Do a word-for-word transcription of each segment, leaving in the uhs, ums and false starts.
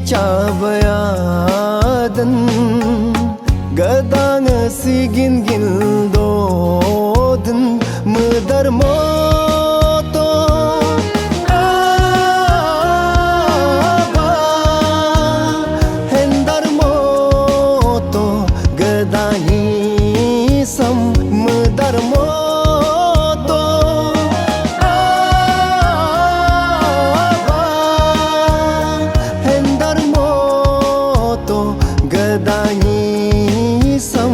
Chabayadan gadang sigin gildodan medar moto aba hendar moto gadani sam medar moto aba hendar moto gadani sam.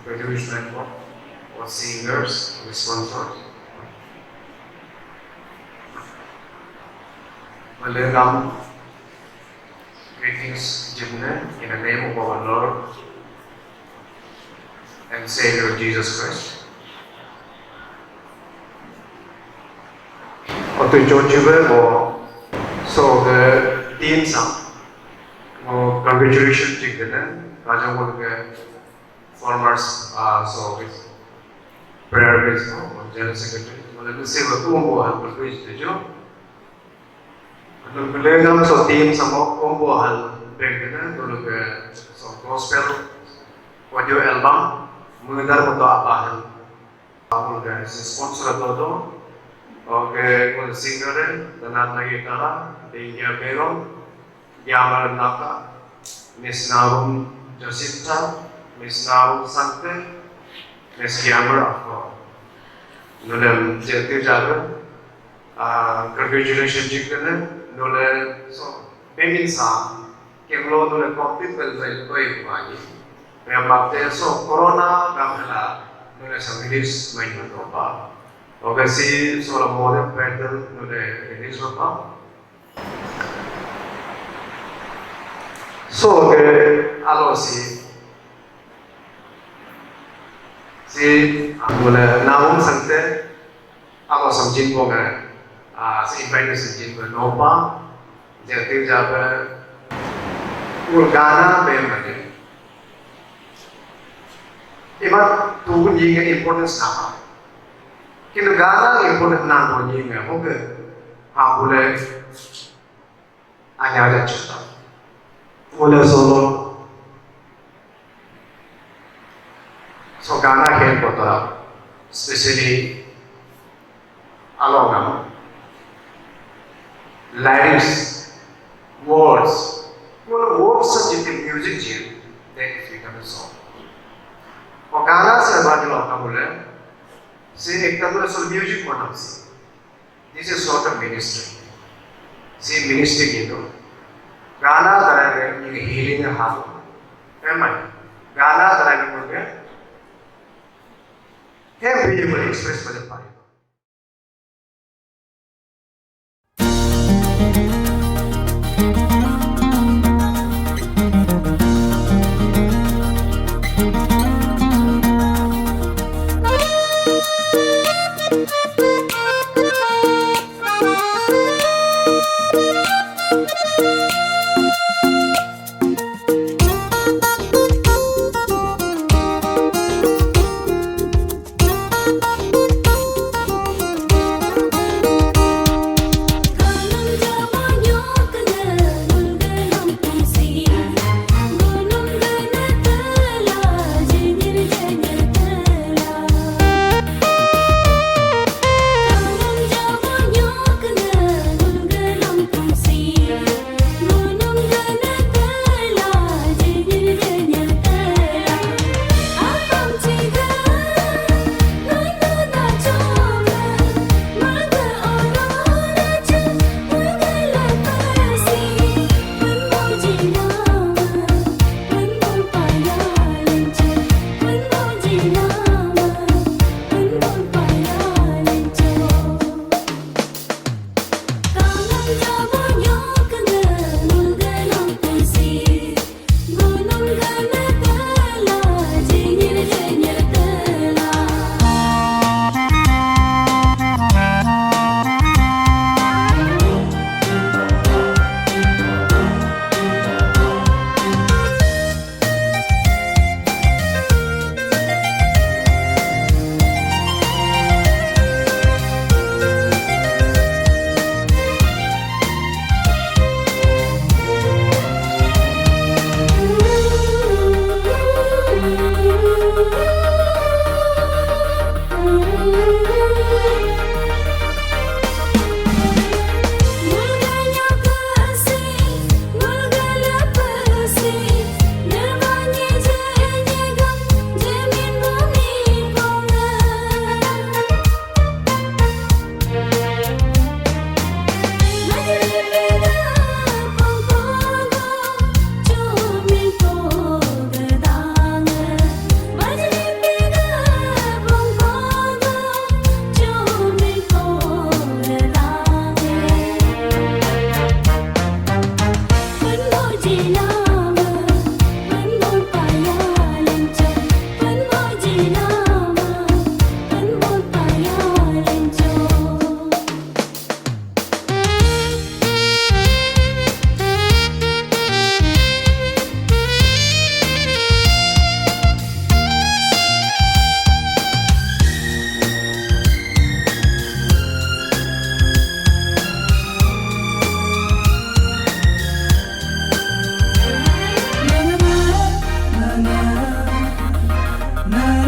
Graduation and what? What singers, the sponsors? Malengam greetings jibne in the name of our Lord and Savior Jesus Christ. Otu chochibe bo so the team sam mo congratulation jibne kajang ke formers, uh, so with prayer base, no, general secretary, wala nasi wa kumbo han perkuis tejo. Atul bele nam so team samo kumbo han pengkena dulu ke so gospel audio album mengendar moto apa han. Amul ke sponsor todo. Oke, ngul singer dan lagi kala Dengya Berong. Gyamar Naka, Miss Narum Jacinta, Miss Narum Sangte, Miss Gyamar Afro. Nulem jeti jaru, ah, congratulation jikene, nule so, pemin sa, kemlo nule complete bel bel koi kuaji. Pemate so corona gamela, nule sa release main matopa. Oke si, so la modern pattern nule release mapa. So ke alo si, si, ah, mula naung sangte alo samjin bo nge, ah, si invite samjin bo nopa, jadi jabe ul gana be mane. Ima tugun yinge importance nama. Kintu gana important nang bo yinge hoge ha bule. Anya aja cerita. Mula solo. So gana khen kotora, especially along nama. Lyrics, words. Mula words sa jiti music jin, then it becomes a song. O gana se bad lo ka mula, se ekta mula so music ko nam si. This is sort of ministry. See, ministry gitu. Gana tarai ini healing hal. Memang gana tarai ini hem video express pada pai. Nyi